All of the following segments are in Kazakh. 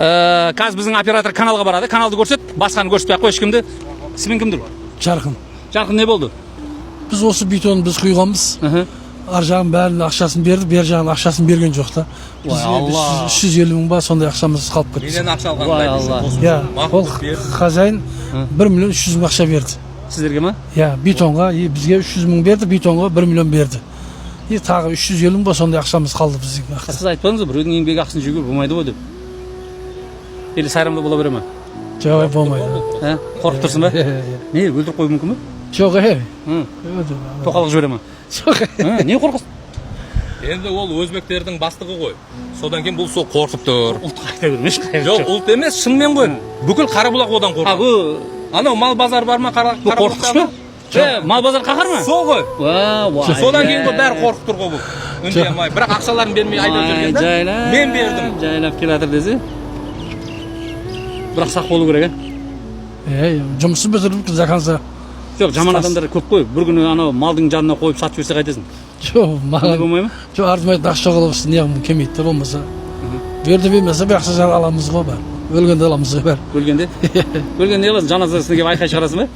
Қазір біздің оператор каналға барады, каналды көрсет, басқаны көрсетпей ақ қой ешкімді. Ісімің кімдір? Жарқын. Жарқын, не болды? Біз осы бетонды біз құйғанбыз. Ар жағын бәрінің ақшасын берді, бер жағын ақшасын берген жоқ та. Ой, Алла. 350 мың ба, сондай ақшамыз қалып кетті. Менен ақша Ой, алған. Алла. Иә, ол хозяин 1 миллион 300 мың ақша берді. Сіздерге ма? Иә, бетонға. И бізге 300 мың берді, бетонға 1 миллион берді. И тағы 350 мың ба, сондай ақшамыз қалды біздің. Сіз айтпадыңыз ба, біреудің еңбек ақысын жеуге болмайды ғой деп? Или Сайрамда бола бере ма? Жоқ, болмайды. Ә? Қорқып тұрсың ба? Иә. Не, өлтіріп қоюы мүмкін ба? Жоқ, е. Тоқалға жібере ма? Жоқ. Ә, не қорқасың? Енді ол өзбектердің бастығы ғой, содан кейін бұл сол қорқып тұр. Ұлтқа айта бермеші. Жоқ, ұлт емес, шынымен ғой, бүкіл Қарабұлақ одан А, қорқады. бұл Анау мал базар бар ма? Қара бұл қорқытқыш па? Е, мал базар қаһар ма? Сол ғой. Уа, Содан кейін ғой, бәрі қорқып тұр ғой, бұл үндей алмай, бірақ ақшаларын бермей айдап жүрген да. Жайлап Мен бердім. Жайлап келе жатыр десе, бірақ сақ болу керек, ә? Е, жұмысын бітіріп до конца. Жоқ, жаман адамдар көп қой. Бір күні анау малдың жанына қойып сатып жіберсе, қайтесің? Жоқ. Ондай Маған болмай ма? Жоқ, артымайтын ақша қылып неғым келмейді да. Болмаса берді, бермесе бір ақша жағы аламыз ғой бәрі, өлгенде аламыз ғой бәрі. Өлгенде, өлгенде не қыласың? Жаназасына келіп айқай шығарасың ба,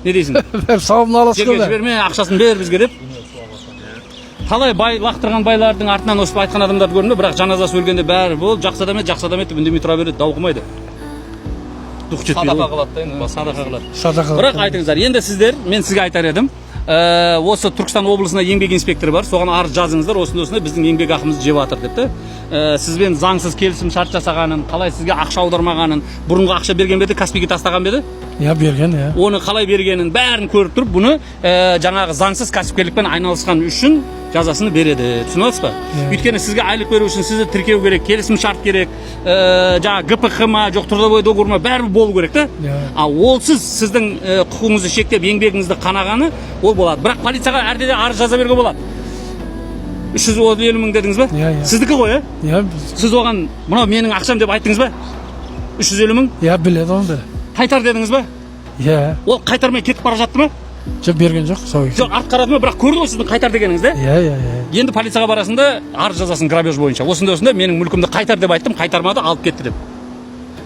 не дейсің? Бәрі сауабын аласыз Жерге ғой бәрі. жіберме, ақшасын бер бізге деп. Талай бай лақтырған байлардың артынан осып айтқан адамдарды көрдім де, бірақ жаназасы, өлгенде бәрі бұл жақсы адам еді, жақсы адам еді деп үндемей тұра береді, дау қылмайды, дух жетпейді Садақа ғой. қылады да енді. Садақа қылады. Садақа. Бірақ айтыңыздар енді сіздер, мен сізге айтар едім, осы Түркістан облысында еңбек инспекторы бар, соған арыз жазыңыздар, осындай осындай біздің еңбек ақымызды жеп жатыр деп та. Сізбен заңсыз келісім шарт жасағанын, қалай сізге ақша аудармағанын, бұрынғы ақша берген бе еді, Каспийге тастаған ба еді? Иә, берген, иә. Оны қалай бергенін бәрін көріп тұрып, бұны жаңағы заңсыз кәсіпкерлікпен айналысқан үшін жазасын береді, түсініп отырсыз ба? Иә. Өйткені сізге айлық беру үшін сізді тіркеу керек, келісім шарт керек, жаңағы ГПХ ма, жоқ, трудовой договор ма, бәрібір болу керек та. Иә. А олсыз сіздің құқығыңызды шектеп, еңбегіңізді қанағаны ол болады. Бірақ полицияға әрде де арыз жаза беруге болады. 350 мың дедіңіз ба? Иә. Сіздікі ғой, иә? Иә. Сіз оған мынау менің ақшам деп айттыңыз ба, 350 мың? Иә, біледі оны, бәрі. Қайтар дедіңіз ба? Иә. Ол қайтармай кетіп бара жатты ма? Жоқ, берген жоқ сол. Жоқ, арт қарады ма? Бірақ көрді ғой сіздің қайтар дегеніңізді. Иә. Енді полицияға барасың да, арыз жазасың грабеж бойынша: осындай осындай менің мүлкімді қайтар деп айттым, қайтармады, алып кетті деп.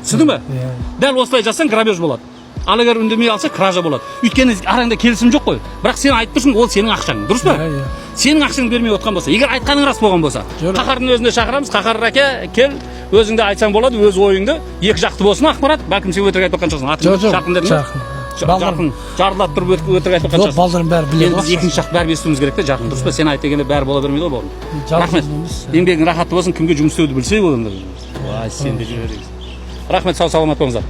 Түсіндің ба? Иә. Дәл осылай жазсаң, грабеж болады. Ал егер үндемей алса, кража болады, өйткені араңда келісім жоқ қой. Бірақ сен айтып тұрсың, ол сенің ақшаң, дұрыс па? Иә. Сенің ақшаңды бермей отқан болса, егер айтқаның рас болған болса. Жоқ. Қаһардың өзінде шақырамыз. Қаһар әке, кел, өзің де айтсаң болады өз ойыңды, екі жақты болсын ақпарат. Бәлкім, сен өтірік айтып отқан шығарсың. Атың Жоқ. Жарқын дедің ба? Жарқын. Балдарым. Жарқын, жарылап тұрып өтірік айтып отқан Жоқ, шығарсың. балдарым бәрі біледі Енді біз ғой. екінші жақ бәрі естуіміз керек те, Жарқын, дұрыс па? Сен айт дегенде бәрі бола бермейді ғой, бауырым. Жалғыз Рахмет. емес. Еңбегің рахатты болсын. Кімге жұмыс істеуді білсе, ол енді. Уай, сен де жібересің. Рахмет, сау саламат болыңыздар.